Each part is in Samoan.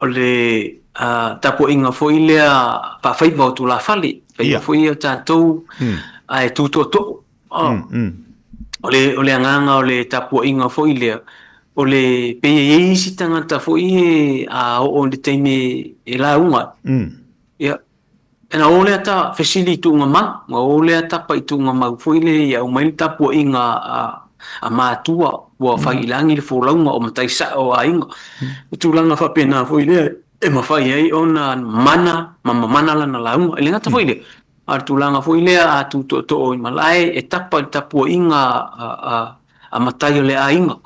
O le tapuaiga foi lea faafaiva o tulafale, faiva foi ia o tatou ae tu tootoo. O le, o le agaga o le tapuaiga foi lea, o le pei e i ai isi tagata foi e a oo i le taimi e lauga ai, ia, Ona o lea ta fesili i tuugamau, ona o lea tapa i tuugamau foi lea ia aumai le tapuaiga a matua ua fai i lagi le folauga o matai sao o aiga. O tulaga faapena foi lea e mafai ai ona mana ma mamana lana lauga. E le gata foi i lea, a o le tulaga foi lea a tu tootoo i malae e tapa i le tapuaiga a matai o le aiga,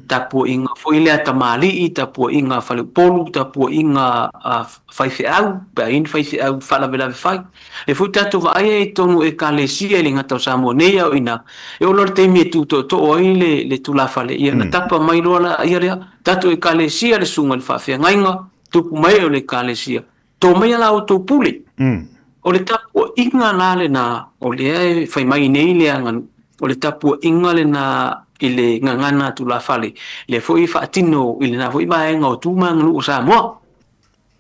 tapuaiga foi lea a tamalii, tapuaiga a faleupolu, tapuaiga a faifeau, pe a i ai ni faifeau faalavelave fai. O lea foi tatou vaai ai i totonu o Ekalesia e le gata o Samoa nei a o i ina, e oo loa i le taimi e tu tootoo ai le tulafale, ia ona tapa mai loa laia lea, tatou Ekalesia, le susuga i le faafeagaiga, tupu mai o le Ekalesia, To maia la outou pule. O le tapuaiga la lena o lea e fai mai nei le aganuu, o le tapuaiga lena i le gagana a tulafale, lea foi e faatino i lena foi vaega o tu ma aganuu o Samoa.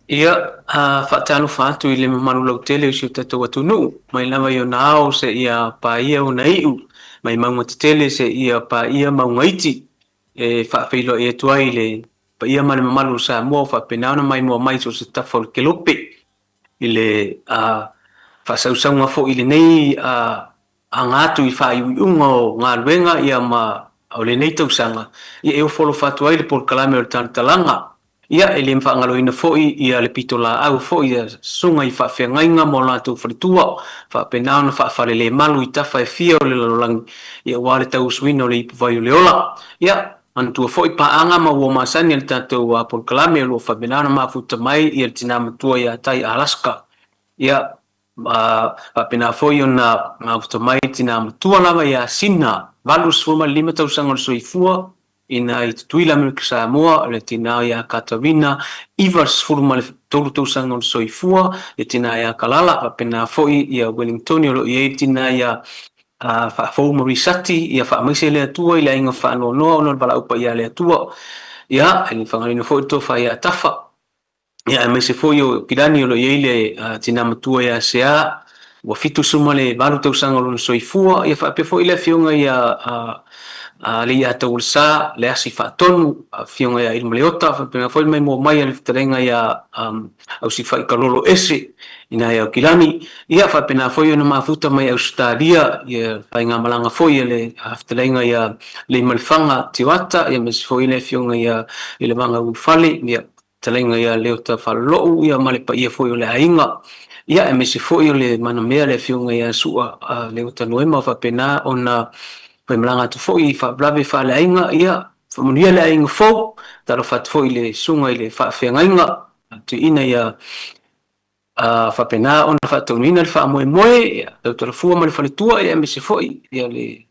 Ia, a faatalofa atu i le mamalu lautele o si o tatou atunuu, mai lava i ona ao seia paia ona iu, mai mauga tetele seia paia mauga iti, e faafeiloai atu ai i le paia ma le mamalu o Samoa ua faapena ona maimoa mai i so o se tafa o le kelope i le faasausauga foi i lenei aga atu i faaiuiuga o galuega ia ma o lenei tausaga, ia e ofo alofa atu ai le polokalame o le Talatalaga. Ia, e le faagaloina foi ia le pitolaau foi a susuga i faafeagaiga ma o latou faletua, faapena ona faafalelemalu i tafa e fia o le lalolagi, ia aua le tauasuina o le ipuvai o le ola. Ia, manatua foi paaga ma uo masani a le tatou polokalame o lo o faapena ona mafuta mai ia le tina matua ia Tai Alaska. Ia, faapena foi ona mafuta mai le tina matua lava ia Sina, 85 tausaga o le soifua, ina i Tutuila, Amerika Samoa, le tina ia Katavina, 93 tausaga o le soifua, le tina ia Kalala, faapena foi ia Wellingtoni o lo o i ai le tina ia Faafou Marie Sati, ia faamaise le Atua i le aiga faanoanoa ona o le valaau paia a le Atua. Ia, e le faagaloina foi le tofa ia Tafa, ia aemaise foi o Kilani o lo o i ai le tina matua ia Sea, ua 78 tausaga o lona soifua, ia faapea foi le afioga ia Leiataualesa, le Asi Faatonu, afioga ia Ilimaleota, faapena foi le maimoa mai a le fetalaiga ia Ausifai Kalolo Ese, ina ia Kilani, ia faapena foi ona mafuta mai Ausetalia, ia faigamalaga foi a le fetalaiga ia Leimalefaga Tioata, ia aemaise foi le afioga ia Ilevaga Ulufale, ia fetalaiga ia Leota Faalolou ia ma le paia foi o le aiga, ia aemaise foi o le manamea le afioga ia Sua Leota Noema faapena ona faimalaga atu foi i faalavelave faaleaiga, ia faamanuia le aiga fou, talofa atu foi i le susuga i le faafeagaiga tuiina ia faapena ona faataunuina le faamoemoe, ia Tautalafua ma le faletua, ia aemaise foi ia le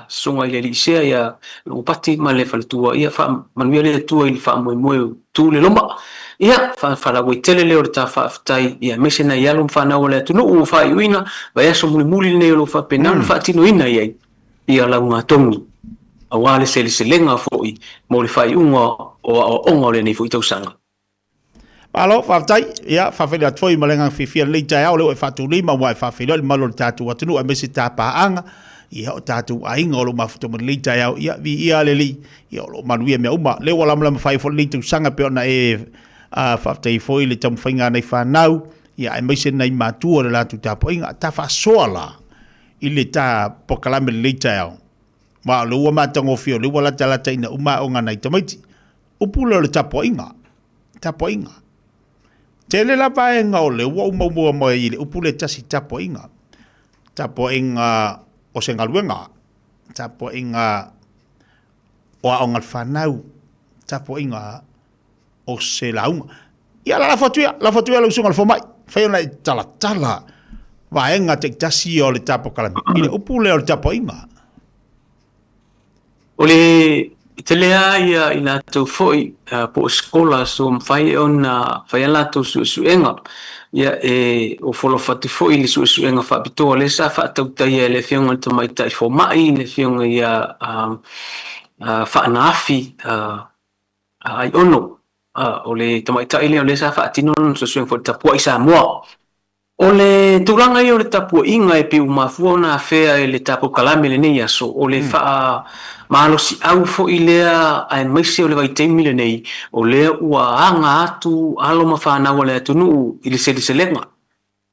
susuga i le alii sea ia Logopati ma le faletua, ia faamanuia le Atua i le faamoemoe o tu le loma. Ia faalauaitele lea o le ta faafetai, ia aemaise nai alo ma fanau a le atunuu ua faaiuina vaiaso mulimuli lenei o lo o faapena ona faatinoina i ai ia laugatogi aua le seleselega foi mo le faaiuga o aoaoga o lenei foi tausaga. Malo, faafetai. Ia, faafeiloai atu foi ma le agaga fiafia i lenei taeao, lea ua e faatulima ua e faafeiloai le mamalu o le tatou atunuu aemaise tapaaga, ia, o tatou aiga o lo o mafuta mai lenei taeao. Ia, viia le Alii, ia, o lo o manuia mea uma. Lea ua lamalama fai foi lenei tausaga e pei ona e faafetai foi i le taumafaiga a nai fanau, ia, aemaise nai matua i le latou tapuaiga. Ta faasoa la i le ta polokalame i lenei taeao, ma o lea ua matagofie, o lea ua latalata ina uma aoga a nai tamaiti. Upu lea o le tapuaiga, tapuaiga. Tele la vaega o lea ua ou maua mai i le upu lea e tasi, tapuaiga. Tapuaiga o se galuega, tapuaiga o aoga a le fanau, tapuaiga o se lauga. Ia la lafo atu ia, lafo atu ia lau susuga i le fomai, fai ona e talatala vaega taitasi ia o le ta polokalame i le upu lea o le tapuaiga. O le tele lava ia i latou foi po o scholars ua mafai ona fai a latou suesuega, ia e ofo alofa atu foi i le suesuega faapitoa lea sa faatautaia e le Afioga i le Tamaitai Fomai, le Afioga ia Faanaafi Aiono. O le tamaitai lea o lea sa faatino lana suesuega foi i le tapuai Samoa. O le tulaga ia o le tapuaiga e pei ua mafua ona afea e le tatou kalame i lenei aso, o le faamalosiau foi lea aemaise o le vaitaimi lenei o lea ua aga atu alo ma fanau a le atunuu i le seleselega.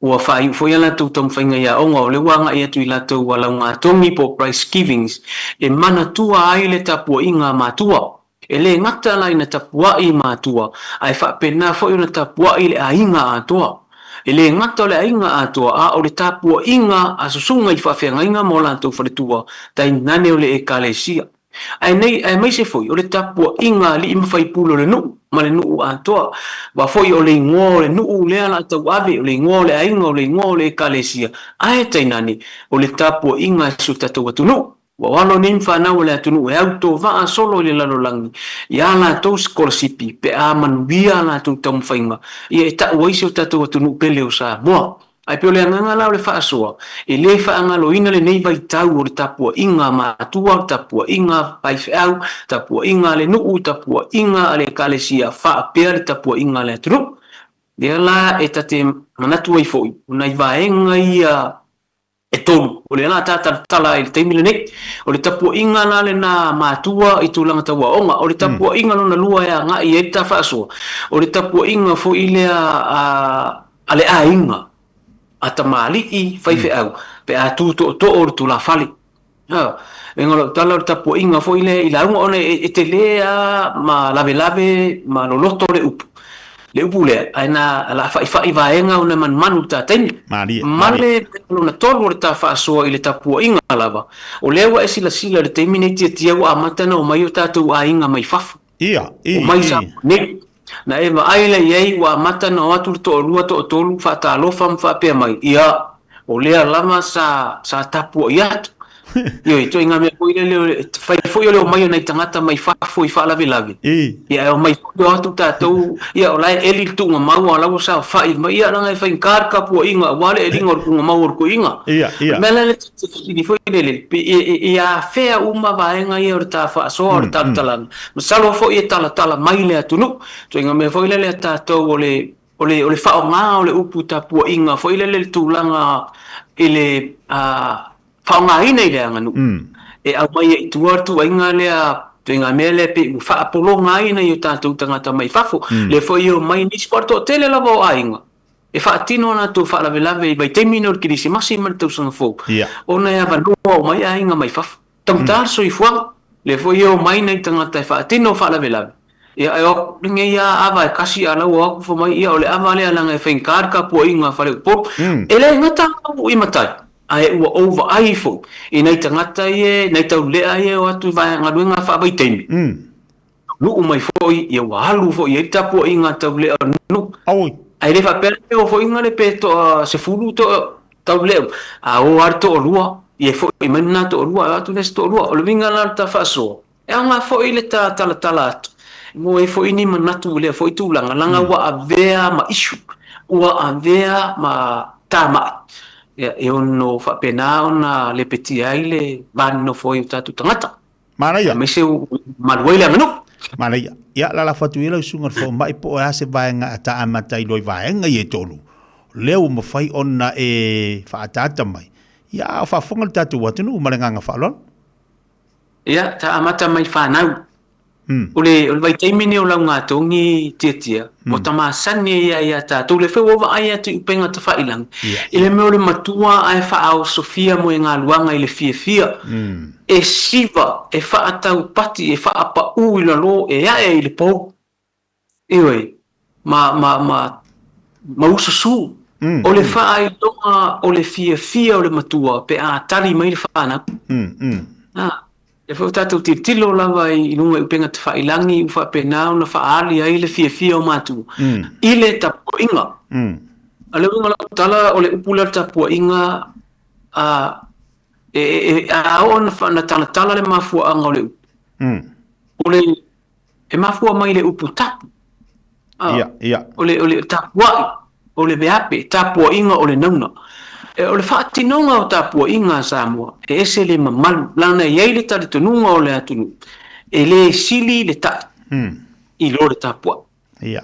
Ua faaiu foi a latou taumafaiga i aoga, o lea ua agai atu i latou alauga togi po o prize givings e manatua ai le tapuaiga a matua. E le gata la ina tapuai matua, ae faapena foi ona tapuai le aiga atoa. E le gata o le aiga atoa, a o le tapuaiga a susuga i faafeagaiga ma o latou faletua, tainane o le Ekalesia. Ae nei, aemaise foi o le tapuaiga a alii ma faipule o le nuu ma le nuu atoa. Aua foi o le igoa o le nuu lea o le a tauave, o le igoa o le aiga, o le igoa o le Ekalesia, ae tainane o le tapuaiga a si o tatou atunuu. Ua o alo nei ma fanau a le atunuu e autovaa solo i le lalolagi i a latou sikolasipi pe a manuia a latou taumafaiga ia e tau ai si o tatou atunuu pele o Samoa. Ae pei o le agaga la o le faasoa, e le faagaloina lenei vaitau o le tapuaiga a matua, tapuaiga a faifeau, tapuaiga a le nuu, tapuaiga a le ekalesia faapea le tapuaiga a le atunuu. O lea la e ta te manatu ai foi, o nai vaega ia e tolu, o lea la ta talatala ai i le taimi lenei. O le tapuaiga la lena a matua i tulaga tau aoga. O le tapuaiga lona lua e agai i ai le ta faasoa, o le tapuaiga foi lea a le aiga, a tamalii, faifeau, pe a tu tootoo le tulafale. Uiga o lau tala o le tapuaiga foi lea i lauga ona e tele lava ma lavelave ma loloto le upu, le upu lea, ae na o le a faifai vaega ona e manumanu i le ta taimi. Malie, Ma malie. le lona tolu o le ta faasoa i le tapuaiga lava, o lea ua e silasila i le taimi nei Tiatia ua amata ona omai o tatou aiga mai fafo. Ia, i, Omai i. Samoa nei. Na e vaai lea i ai ua amata ona o atu le toalua toatolu faatalofa ma faapea mai, ia, o lea lava sa, sa tapuai atu. Ioe, ituaiga mea foi lele, fai foi o le omai o nai tagata mai fafo i faalavelave. I. Ia, e omai foi o atu tatou, ia, o la e eli le tuugamau a o la ua saofai mai, ia, leaga e faigata le tapuaiga aua le eliga o le tuugamau o le toeaina. Ia, O le ia. mea la lea e te fesili foi lele, pe e afea uma vaega ia o le ta faasoa o le talatalaga, masalo foi e talatala mai le atunuu. Ituaiga mea foi lele a tatou o le, o le, o le faaaoga o le upu tapuaiga foi lele i le tulaga i le faaaogaina i le aganuu, e aumai ai i tua le tuuaiga lea, ituaiga mea lea pei ua faapologa ai nai o tatou tagata mai fafo. Lea foi e omai nisi, aua o le toatele lava o aiga e faatino a latou faalavelave i vaitaimi nei o le Kerisimasi ma le Tausaga Fou, ona e avanoa uma ai aiga mai fafo. Taugata le soifuaga, lea foi e omai nai tagata e faatino faalavelave, ia e o atu lenei lava ava e tasi a o la ua o atu fai mai, ia o le ava lea leaga e faigata le tapuaiga a faleupolu. E le gata au i matai, ae ua ou vaai foi i nai tagata ia, nai taulelea ia e o atu i galuega faavaitaimi, Nuu mai foi, ia ua alu foi i ai le tapuaiga a taulelea o le nuu. Aoi. Ae le faapea la e o foi ngale pe toa 10 toa taulelea uma, a o lava le toalua, ia e foi mai lena toalua, ae o atu le isi toalua. O le uiga la o le ta faasoa, e aoga foi le ta talatala atu, e maua ai foi ni manatu i lea foi tulaga, leaga ua avea ma issue, ua avea ma tamai, ia, e ono faapena ona lepetia ai le va nonofo ai o tatou tagata. Manaia. Aemaise ua malu ai le aganuu. Manaia. Ia, lalafo atu ia lau susuga i le fomai po o le a se vaega a ta amata ai loa i vaega ia e tolu, lea ua mafai ona e faaataata mai, ia a o faafofoga le tatou atunuu ma le agaga faaaloalo. Ia, ta amata mai fanau. O le, o le vaitaimi lenei o laugatogi Tiatia, ua ta masani ai ia ia tatou, lea foi ua vaai atu i upega tafailagi, i le mea o le matua ae faaosofia moegaluaga i le fiafia, e siva, e faataupati, e faapaū i lalo, e ae i le pou. Ioe, ma, ma, ma, ma ususu. O le faailoga o le fiafia o le matua pe a tali mai le fanau. A, lea foi ua tatou tilotilo lava i luga i upega tafailagi ua faapena ona faaali ai le fiafia o matua i le tapuaiga. A o le uiga o lau tala, o le upu lea o le tapuaiga, a, e, e, a oo ona talatala le mafuaaga o le upu, o le E mafua mai le upu tapu. Ah, ia, ia. O le, o le tapuai, o le veape, tapuaiga o le nauna. E, o le faatinoga o tapuaiga a Samoa, e ese le mamalu, leaga e i ai le talitonuga o le atunuu, e le sili le tai i lo le tapuai. Ia.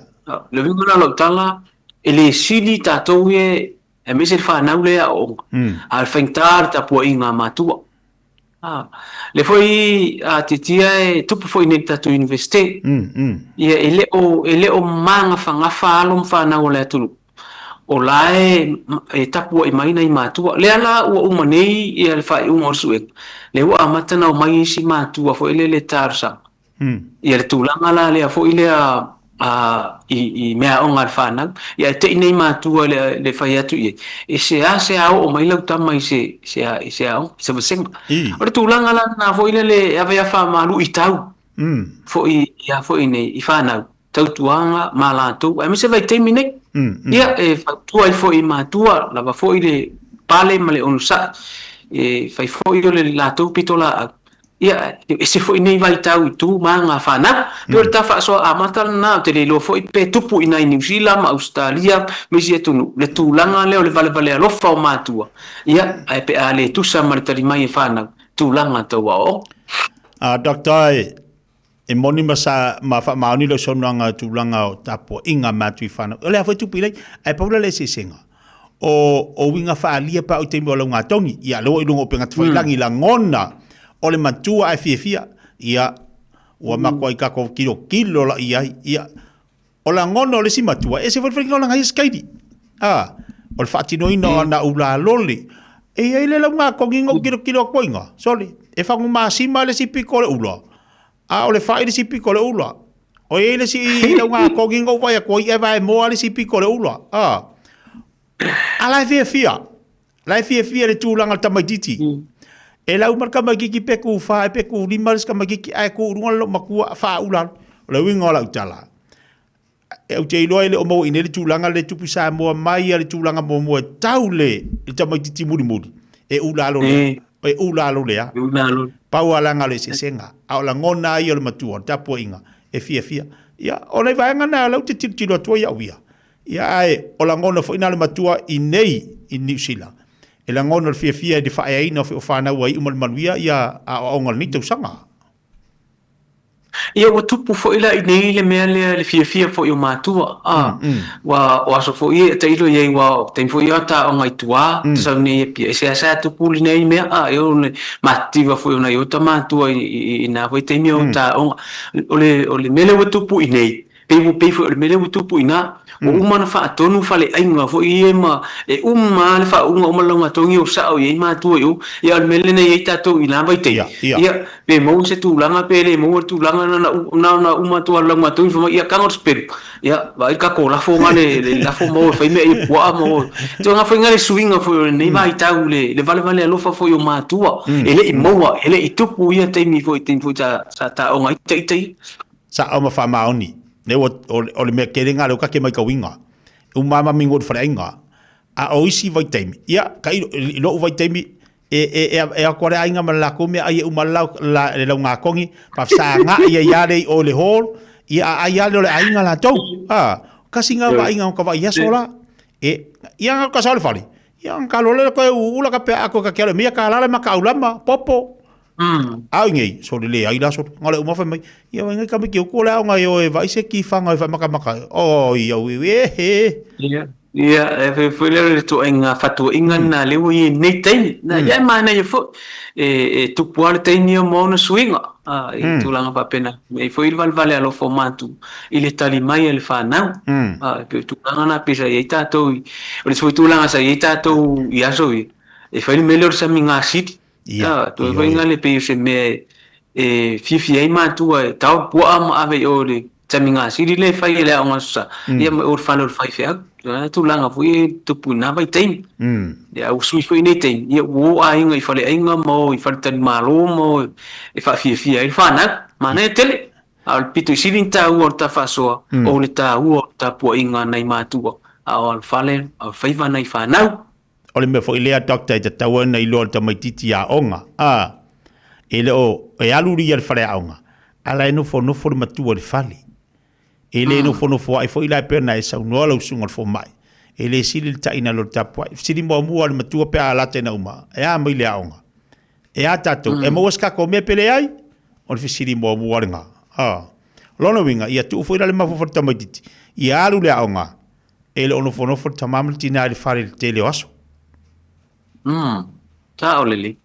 Le uiga la o lau tala, e le sili tatou ia aemaise le fanau lea e aooga, a o le faigata le tapuaiga a matua. Lea foi a tiatia e tupu foi nei i le tatou Iunivesite. Ia e le o e le o magafagafa alo ma fanau a le atunuu o la e e tapuai mai nai matua. Lea la ua uma nei ia le faaiuga o le suega, lea ua amata ona omai isi matua foi lele e talosaga. Ia le tulaga la lea foi lea i meaaoga a le fanau. Ia ae te i nei matua i le fai atu i ai, e seasea oo mai lau tama i se aoga, se vasega. O le tulaga la lena foi lele e ave afa ma luitau foi ia foi nei i fanau, tautuaga ma latou, aemaise vaitaimi nei. Ia, e fautua ai foi i matua, lava foi le pale ma le onosai, e fai foi o le latou pitolaau. Ia, e ese foi nei vaitau i tu ma aga fanau. Pei o le ta faasoa amata lena, ou te le iloa foi pe tupu i nai Niu Sila ma Ausetalia ma isi atunuu le tulaga lea o le valevale alofa o matua, ia, ae pe a le tusa ma le tali mai a fanau, tulaga tau aoaoga. Doctor, e moni ma sa ma faamaoni lau saunoaga i tulaga o tapuaiga a matua i fanau. O le a foi tupu i lai, ae pau la le eseesega o uiga faaalia pe a oo i taimi o laugatogi. Ia, lea ua i luga o upega tafailagi, lagona o le matua ae fiafia, ia, ua matuai tatou tilotilo la i ai. Ia, o lagona o le isi matua, e ese foi le faiga o lana ia sikaili. A, o le faatinoina o ana ulalole. E i ai le laugatogi na ou tilotilo atu ai ina, sole, e fagumasima le isi pito o le ula, a o le fai le isi pito o le ula. O i ai le isi laugatogi na ou vaai atu ai, e vaemoa le isi pito o le ula. A, a la e fiafia. La e fiafia i le tulaga o le tamaitiiti. E lau mai le tamaitiiti pe tufa pe tulima le isi tamaitiiti ae tu i luga le loomatua faaula atu. O le uiga o lau tala, ou te iloa e le o maua i inei le tulaga lea e tupu i Samoa mai lava i le tulaga muamua e tau le tamaitiiti mulimuli e ula alo lea, e ula alo lea. Pau lava leaga o le eseesega, a o lagona lava ia o le matua, o le tapuaiga e fiafia. Ia, o nai vaega na o lea ou te tilotilo atu ai au ia. Ia ae o lagona foi na o le matua i nei i Niu Sila, e lagona le fiafia i le faaeaina o fanau a iu ma le manuia ia aoaoga o lenei tausaga. Ia ua tupu foi la i nei le mea lea le fiafia foi o matua, a, ua o aso foi ia tailo i ai ua o taimi foi ia o ta aoga i tua, sau nei e pia e seasea tupu lenei mea, a, e o le matitiva foi o nai ota matua i na foi taimi o ta aoga. O le mea lea ua tupu i nei, Pei ua pei foi o le mea lea ua tupu i ina, ua uma ona faatonu faleaiga foi ia ma e uma lava le faauuga uma le laugatogi o sao i ai matua i o. Ia o le mea lea na i ai tatou i na vaitaimi, ia pe maua se tulaga pe le maua le tulaga na ona uma atu lava o le laugatogi fai mai, ia tago le sipelu, ia vaai le tatou lafo na le lafo ma o e fai meaai a puaa ma o. Tulaga foi na le suiga foi o lenei vaitau i le valevale alofa foi o matua, e le i maua, e le i tupu ia taimi foi taimi foi sa taoga ai ita ia. Sao ma faamaoni. Lea ua, o le mea tele lena lea ua ta te matauina. E uma lava ma minu o le faleaiga. A o isi vaitaimi, ia, i lou vaitaimi, e, e, e, e atu lava le aiga ma le latou meaai e uma ai le laugatogi, faafesagai ai lava lea i o i le hall, ia a ai lava lea o le aiga latou. A, kasi lena vaaiga o ka vaai aso la. E, ia na ka sao le fale, ia na ka loa lea toe uula ka pea ako ka ke alo, mea ka lala ma ka aulama, popo. A o nei, sole leai la sole. Ngale uma fai mai, ia wai ngai kame ki uku le aonga i o e vai se ki whanga i whamakamaka. O, i au i e he. Ia, ia, e fai foi lea o le tuaiga fatuaiga lena lea ua i ai nei taimi. Na, ia e manaia foi, e tupu lava le taimi ia ma ona suiga, i tulaga faapena. E i ai foi le valevale alofa o matou i le tali mai a le fanau. E pei o tulaga na pei sa i ai tatou i, o le isi foi tulaga sa i ai tatou i aso ia, e fai le mea lea o le samiga sili. Ia, toe foi ngale pei o se mea e fiafia ai matua e tao puaa ma ave i o i le samiga sili lea e fai e le aoga aso Sa, ia ma o le fale o le faifeau. O tulaga foi e tupu i na vaitaimi. Ia, ua sui foi nei taimi, ia ua o aiga i faleaiga ma o i faletalimalo ma o e faafiafia ai le fanau. Manaia tele. A o le pito i sili ona taua o le ta faasoa, o le taua o le tapuaiga a nai matua, a o alofale, a o faiva nai fanau. O le mea foi lea doctor e tatau ai ona iloa e le tamaititi aoga, a, e le o, e alu ia i le faleaoga, a la e nofonofo le matua i le fale. E le nofonofoa'i foi la e pei ona e saunoa lau susuga i le fomai, e le sili le ta'i nai lo le tapua'i. Fesili muamua a le matua pe a lata ina uma, e a mai le aoga? E a tatou? E maua se tatou mea pe leai? O le fesili muamua lena. A. O lona uiga, ia tuu foi la le mafaufau i le tamaitiiti, ia alu i le aoga, e le o nofonofo le tama ma le tina i le fale i le tele o aso. Umm, sao lelei.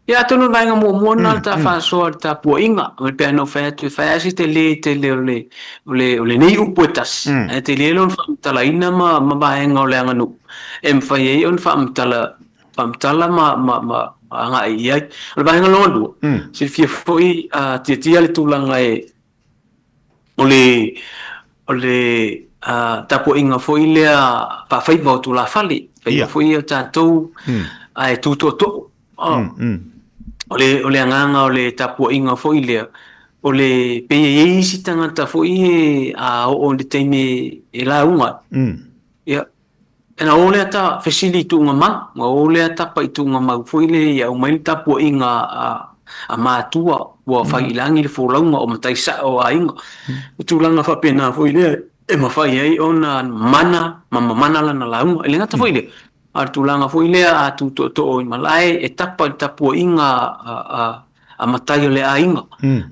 Ia atonu o le vaega muamua lena o le ta faasoa i le tapuaiga, e pei ona ou fai atu e fai lava si tele tele o le o le o lenei upu e tasi, ae tele lona faamatalaina ma ma vaega o le aganuu e mafai ai ona faamatala faamatala ma ma ma agai i ai. O le vaega lona lua, silafia foi a tiatia le tulaga e O le o le tapuaiga foi lea faafaiva o tulafale, faiva foi ia o tatou ae tu tootoo. O le o le agaga o le tapuaiga foi lea, o le pei e i ai isi tagata foi ia a oo i le taimi e lauga ai, ia, Ona o lea ta fesili i tuugamau, ona o lea tapa i tuugamau foi lea ia aumai le tapuaiga a matua ua fai i lagi le folauga o matai sao o aiga. O tulaga faapena foi lea e mafai ai ona mana ma mamana lana lauga. E le gata foi i lea, a o le tulaga foi lea a tu tootoo i malae e tapa i le tapuaiga a matai o le aiga,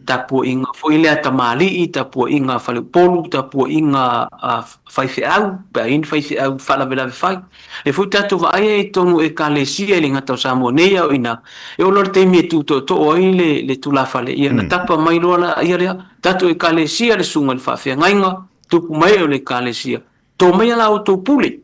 tapuaiga foi lea a tamalii, tapuaiga a faleupolu, tapuaiga a faifeau, pe a i ai ni faifeau faalavelave fai. O lea foi tatou vaai ai i totonu o Ekalesia e le gata o Samoa nei a o i ina, e oo loa i le taimi e tu tootoo ai le tulafale, ia ona tapa mai loa laia lea, tatou Ekalesia le susuga i le faafeagaiga, tupu mai o le Ekalesia, To maia la outou pule.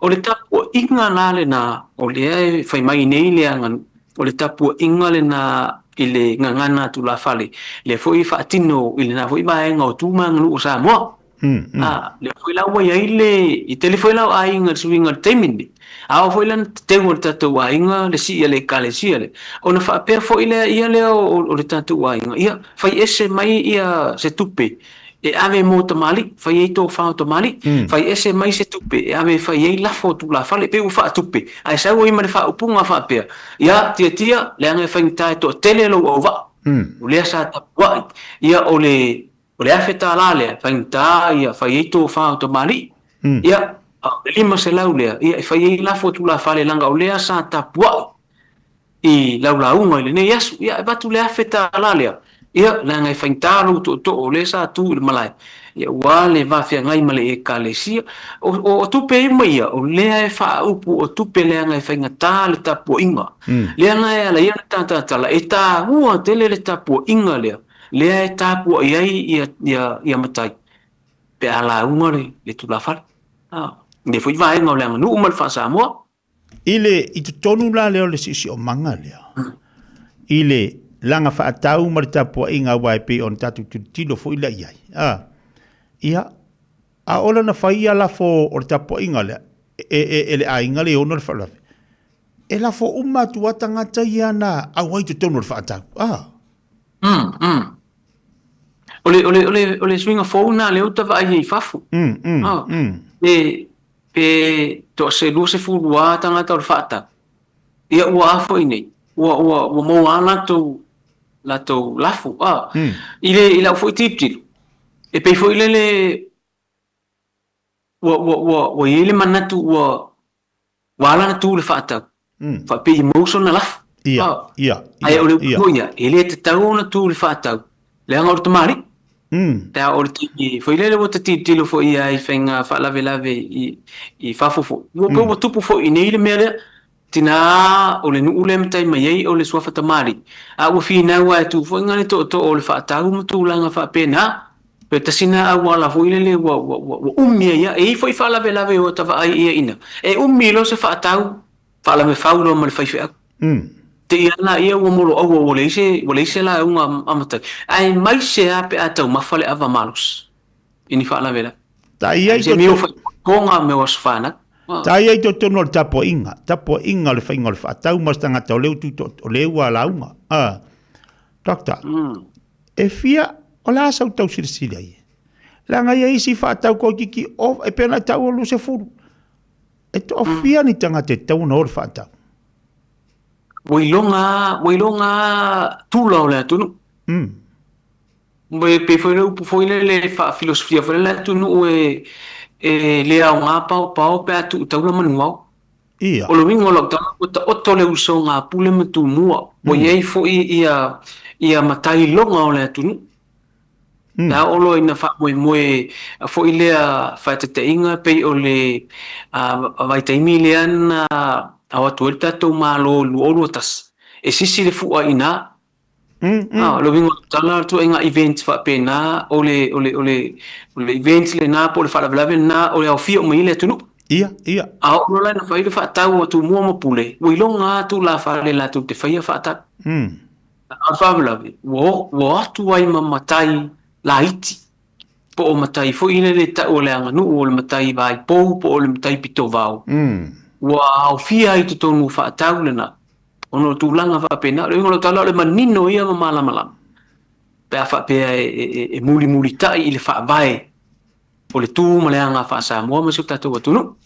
O le tapuaiga la lena o lea e fai mai nei le aganuu, o le tapuaiga lena i le gagana a tulafale, lea foi e faatino i lena foi vaega o tu ma aganuu o Samoa. A, lea foi la ua i ai le, e tele foi la o aiga i le suiga o le taimi lenei, a oo foi la ina teteu e le tatou aiga le sii a le Ekalesia lea, ona faapea foi lea ia lea o le tatou aiga, ia fai ese mai ia se tupe e ave mo tamalii, fai ai tofa o tamalii, fai ese mai se tupe e ave e fai ai lafo o tulafale, e pei ua faatupe, ae sau ai ma le faaupuga faapea, ia, tiatia, leaga e faigata e toatele lou auvaa, o lea sa tapuai, ia o le o le $1000 lea, e faigata ia fai ai tofa o tamalii, ia, a o le $500 lea, ia e fai ai lafo o tulafale, leaga o lea sa tapuai i lau lauga i lenei aso, ia e avatu le $1000 lea, ia leaga e faigata lou tootoo o lea sa tu i le malae, ia ua le va feagai ma le Ekalesia. O tupe uma ia, o lea e faaupu o tupe leaga e faigata le tapuaiga. Lea la e ala ai ona tatatala, e taua tele le tapuaiga lea, lea e tapuai ai ia matai pe a lauga le tulafale. Lea foi vaega o le aganuu ma le faa-Samoa. I le, i totonu la lea o le siosiomaga lea, i le laga faatau ma le tapuaiga aua e pei ona tatou tilotilo foi la i ai, a, ia, ʻaʻole na fai ia lafo o le tapuaiga lea e, e, e le aiga le ono le faalavelave. E lafo uma atu lava tagata ia na auai i totonu o le faatau, a. Mm, mm. O le, o le, o le, o le suiga fou lena lea ou te vaai ai i fafo. Mm, mm, ah, mm. E, pe toa se 22 tagata o le faatau, ia ua a foi nei, ua, ua, ua maua lava latou, latou lafo. Ah, mm. I le, i lau foi tilotilo, e pei foi lele ua, ua, ua, ua i ai le manatu ua, ua ala ona tu le faatau, mm. faapei i maua sona lafo. Ia, ah. ia, ia, Ae o le upu foi ia, e le tatau ona tu le faatau, leaga o le tamalii. Mm. Pe a o le taimi foi lele ua ta tilotilo foi ia i faiga faalavelave i, i fafo foi. Ua pei ua tupu foi i nei le mea lea, tina o le nuu lea e matai mai ai o le suafa tamalii, a ua finau lava e tu foi le tootoo o le faatau ma tulaga faapena. Pe tasi na auala foi lele ua, ua, ua, ua umi ai lava. E i ai foi faalavelave ua ta vaai i ai ina, e umi loa se faatau, faalavefau loa ma le faifeau. Mm. Te i ana ia ua moloaua ua leai se, ua leai se lauga a matai. Ae mai se a pe a taumafa le ava malosi i ni faalavelave. Ta i ai Se mea o whai me o aso whānau. Ta i ai totonu o le tapuaiga, tapuaiga o le faiga o le faatau ma se tagata o lea ua tu, o lea ua lauga. Ah, doctor, e fia, o le a sau tau silasila ai? Leaga ia isi faatau toeitiiti o, e pei ona e taua 20. E toafia ni tagata e tatau ona o le faatau? Ua iloga, ua iloga tula o le atunuu. E pei foi le upu foi lele faafilosofia foi le atunuu e, e le aoga paopao pe a tuu taula manuao. Ia. O le uiga o lau tala, ua taoto le usoga a Pule ma Tumua. Ua i ai foi ia, ia matai iloga o le atunuu. Pe a oo loa ina faamoemoe foi lea faataitaiga pei o le vaitaimi lea na ao atu ai le tatou Malo i le 2021 e sisi le fua i ina. O le uiga o le tala, o le ituaiga event faapena, o le, o le, o le, o le event lena po o le faalavelave lena o le aofia uma i ai le atunuu. Ia, ia. A oo loa la ina fai le faatau a Tumua ma Pule, ua iloga lava tulafale latou te faia faatau. A o le faalavelave, ua o atu ai ma matai laiti, po o matai foi lele e tau o le aganuu o le matai vaipou po o le matai pitovao, ua aofia ai i totonu o faatau lena, ona o tulaga faapena. O le uiga o lau tala, o le manino ia ma malamalama, pe a faapea e mulimulitai i le faavae o le tu ma le aga faa-Samoa ma si o tatou atunuu.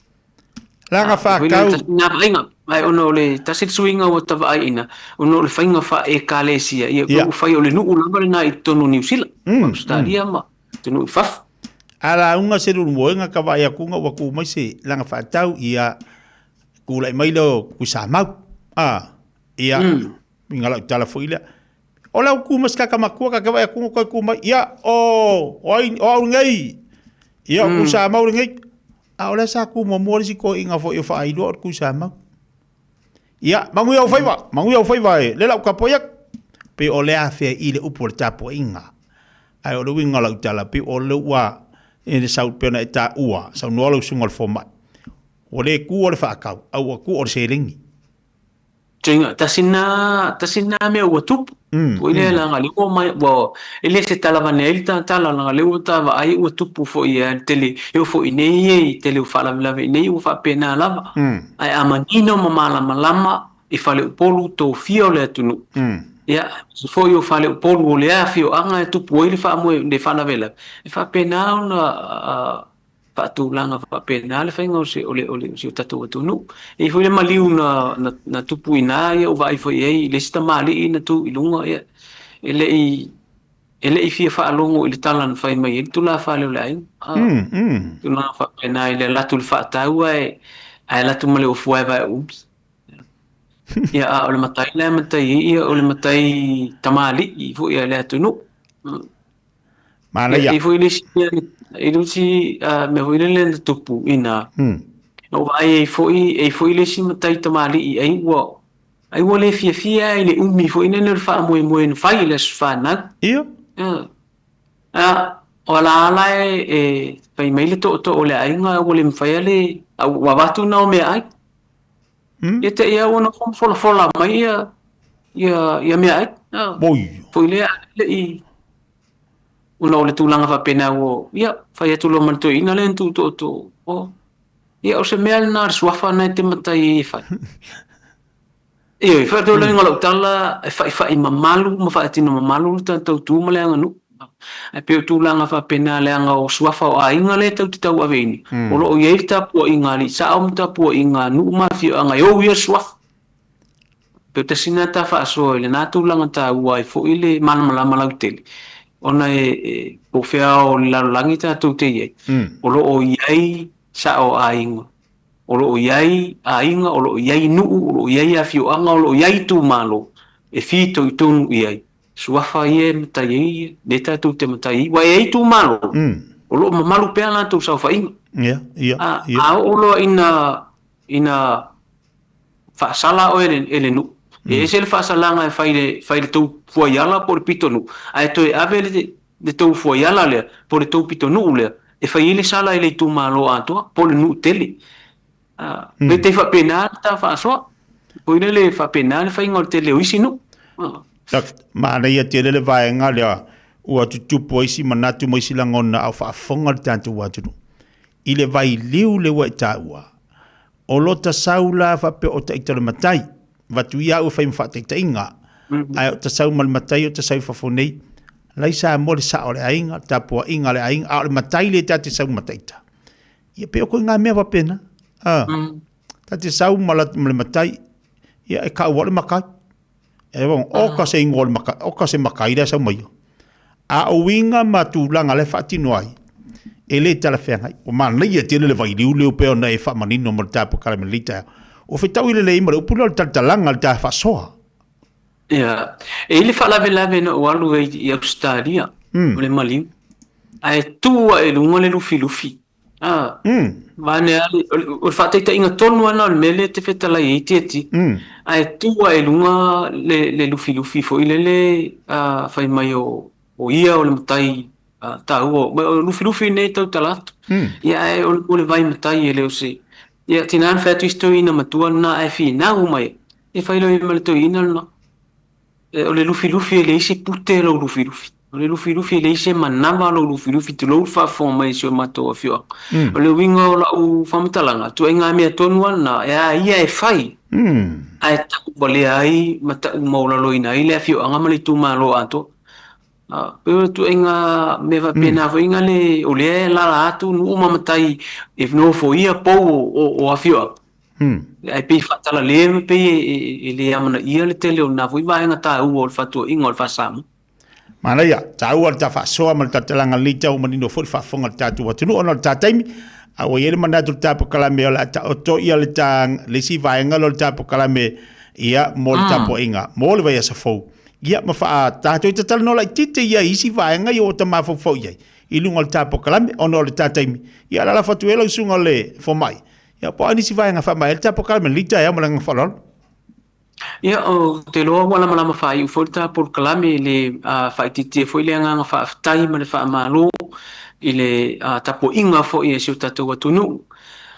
Laga faatau. Nā vaaiga, ae ona o le tasi le suiga ua ta vaai ina, ona o le faiga faa-ekalesia, ia ua fai o le nuu lava lena i totonu o Niu Sila, Ausetalia ma atunuu i fafo. A lauga se lulumoega ka vaai atu ua tu mai se laga faatau, ia tulai mai lea o Tuisamau. Ia, uiga lau tala foi lea. O lau tu ma se tagata matua ta te vaai atu toe tu mai, ia, o ai, o au lenei, ia, o Tuisamau lenei. A o lea sa tu muamua le isi toeaina foi o Faailoa o le Tuisamau. Ia, manuia ou faiva, manuia ou faiva e, lea la ou tapuai atu. Pei o le afea i le upu o le tapuaiga. Ae o le uiga o lau tala, pei o le ua e le sau pei ona e taua, saunoa lau susuga o le fomai. Ua le tu o le faatau, a ua tu o le seleni. Tuiga, tasi na, tasi na mea ua tupu. Foi lea leaga lea ua mai, ua, e le se tala avane ai le ta tala, leaga lea ua ta vaai ua tupu foi e le tele, e oo foi i nei e i tele o faalavelave i nei ua faapena lava. Ae a manino ma malamalama i faleupolu tofia o le atunuu, ia, aemaise foi o faleupolu o lea afioaga e tupu ai le faamoe, le faalavelave, e faapena ona faatulaga faapena le faiga o si o tatou atunuu. E i ai foi le maliu na tupu i ina, ia ua vaai foi i ai i le isi tamalii na tu i luga, ia, e le i fia faalogo i le tala na fai mai ai le tulafale o le aiga. Tulaga faapena i le alu atu i le faatau ae alu atu ma le ofu vaevae umi. Ia, a o le matai la e matai ai, ia, o le matai tamalii foi a le atunuu. Manaia. E i ai foi le isi mea, e i ai le isi mea foi lele na tupu ina, na ou vaai ai foi, e i ai foi le isi matai tamalii ai ua, ai ua le fiafia i le umi foi lele o le faamoemoe na fai i le aso fanau. Ia. A, o ala e fai mai le tootoo o le aiga ua le mafai le, ua avatu na o meaai. Ia te i lava ua nofo ma folafola mai ia meaai. Oi. Foi lea le i ona o le tulaga faapena ua, ia, fai atu loa ma le toeaina lea na tuutootoo. O, ia, o se mea lena o le suafa lena e te matai ai e fai. Ioe, faatulaga o lau tala, e faifai mamalu ma faatino mamalu le tatou tu ma le aganuu. Ae pei o tulaga faapena leaga o suafa o aiga lea tatou te tauaveina, o lo o i ai le tapuaiga a alii sao ma tapuaiga a nuu ma afioaga e ou ia suafa. Pei o tasi lena ta faasoa i lena tulaga taua ai foi le malamalama lautele, ona e po o fea o le lalolagi tatou te i ai, o lo o i ai sao o aiga, o lo o i ai aiga, o lo o i ai nuu, o lo o i ai afioaga, o lo o i ai itumalo e fitoitonu i ai suafa ia e matai ai, lea tatou te matai ai. Ua e i ai itumalo, o lo o mamalu pea latou saofaiga. Ia, ia, ia. A oo loa ina faasala oe e le nuu, e ese le faasalaga e fai le tou fuaiala po o le pitonuu, ae toe ave le tou fuaiala lea po o le tou pitonuu lea e fai ai le sala i le itumalo atoa po o le nuu tele. Pe te faapena le ta faasoa. Foi lele faapena le faiga o le tele o isi nuu. Manaia tele le vaega lea ua tutupu ai isi manatu ma isi lagona a o faafofoga le tatou atunuu i le vailiu lea ua e taua. O lota sau la faapea o ita o le matai, avatu ia au e fai ma faataitaiga, ae o ta sau ma le matai o ta sau i fafo nei, lai Samoa le sao o le aiga, le tapuaiga a le aiga, a o le matai lea ta te sau ma ita. Ia pei o ituaiga mea faapena. Ta te sau ma le matai, ia e kaua o le matai. E oka se ingoa o le matai, oka se matai lea sau mai. A o uiga ma tulaga lea e faatino ai, e le talafeagai. Ua manaia tele le vailiu lea pei ona e faamanino mo le ta polokalame i lenei taeao. Ua fetaui lelei ma le upu lea o le talatalaga, le ta faasoa. Ia, e i ai le faalavelave na ou alu ai i Ausetalia, o le maliu. Ae tu ae i luga le lufilufi. A, vaeane lava le, o le faataitaiga tonu lava lena o le mea lea e te fetalai ai Tiatia. Ae tu ae i luga le lufilufi foi lele fai mai o ia o le matai taua, o Lufilufi lenei e tautala atu. Ia ae o le vai matai e le o se... Ia tiga ona fai atu isi toeaina matua lena ae finau mai, e fai loa ma le toeaina lena. O le Lufilufi e leai se pute lou Lufilufi. O le Lufilufi e leai se manava lou Lufilufi, tulou le faafofoga mai a si o matou afioaga. O le uiga o lau faamatalaga, ituaiga mea tonu lava lena e a ia e fai, ae tauvalea ai ma tau maualaloina ai le afioaga ma le itumalo atoa. Pei o le ituaiga mea faapena foi le o lea e alaala atu nuu ma matai e nofoia pou o afioaga. Ae pei e faatalale ma pei e le amanaia le tele o lena foi vaega taua o le faatuaiga o le faa-Samoa. Manaia, taua le ta faasoa ma le tautalaga lenei tau manino foi le faafofoga a le tatou atunuu ona o le ta taimi. A ua i ai le manatu i le ta polokalame o le a taoto ia le ta le isi vaega lea o le ta polokalame ia mo le tapuaiga mo le vaiaso fou. Ia ma faa tatou te talanoa laitiiti ia i isi vaega ia ua ta mafaufau i ai i luga o le ta polokalame ona o le ta taimi. Ia lafo atu ai lau susuga i le fomai, ia po o a nisi vaega e faamaea ai le ta polokalame i lenei taeao ma le agaga faaaloalo. Ia, ou te iloa ua lamalama faaiu foi le ta polokalame i le faaitiitia foi le agaga faafetai ma le faamalo i le tapuaiga foi a si o tatou atunuu.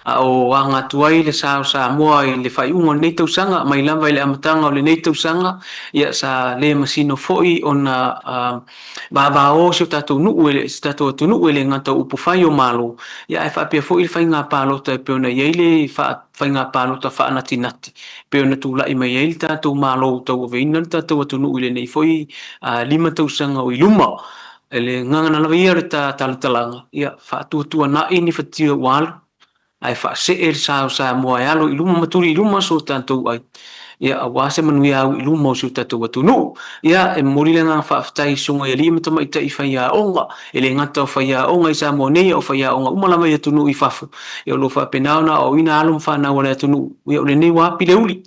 A o aga atu ai le sa o Samoa i le faaiuga o lenei tausaga, mai lava i le amataga o lenei tausaga, ia sa le masino foi ona vavao si o tatou nuu, si o tatou atunuu e le gata o upufai o Malo, ia ae faapea foi le faiga palota e pei ona i ai le faiga palota faanatinati e pei ona tulai mai ai le tatou Malo ua tauaveina le tatou atunuu i lenei foi 5 tausaga o i luma. I le gagana lava ia o le talatalaga, ia faatuatuanai ni fatia ua alu, ae faasee le sa o Samoa e alo i luma ma tuli i luma so tatou ai, ia aua se manuia au i luma o si o tatou atunuu. Ia, e momoli le agaga faafetai i susuga i alii ma tamaitai faiaoga, e le gata o faiaoga i Samoa nei, a o faiaoga uma lava i atunuu i fafo, ia o lo o faapena ona aoaoina alo ma fanau a le atunuu. Ia o lenei ua api le uli,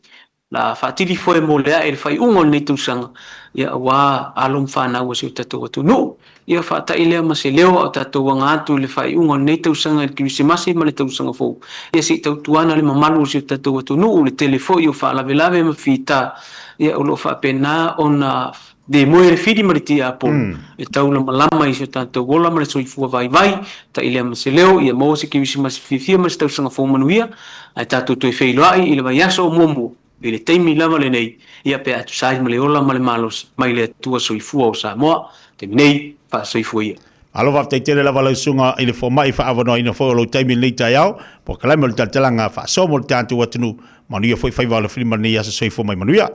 la faatili foe mo le ae i le faaiuga o lenei tausaga, ia aua alo ma fanau a si o tatou atunuu. Ia faata'i lea ma se leo a o tatou aga atu i le faaiuga o lenei tausaga i le Kerisimasi ma le tausaga fou. Ia se i tautuana le mamalu o si o tatou atunuu, le tele foi o faalavelave ma fita, ia o lo o faapena ona le moe le fili ma le tiapolo e taulamalama i si o tatou ola ma le soifua vaivai. Ta'i lea ma se leo, ia maua se Kerisimasi fiafia ma se tausaga fou manuia, ae tatou toe feiloai i le vaiaso o muamua i le taimi lava lenei, ia pe a tusa ai ma le ola ma le malosi mai le Atua Soifua o Samoa, taimi nei, faasoifua ia. Malo faafetai tele lava lau susuga i le fomai faaavanoaina foi o lou taimi i lenei taeao, polokalame o le talatalaga faasoa mo le tatou atunuu, manuia foi faiva o le filima i lenei aso soifua mai manuia.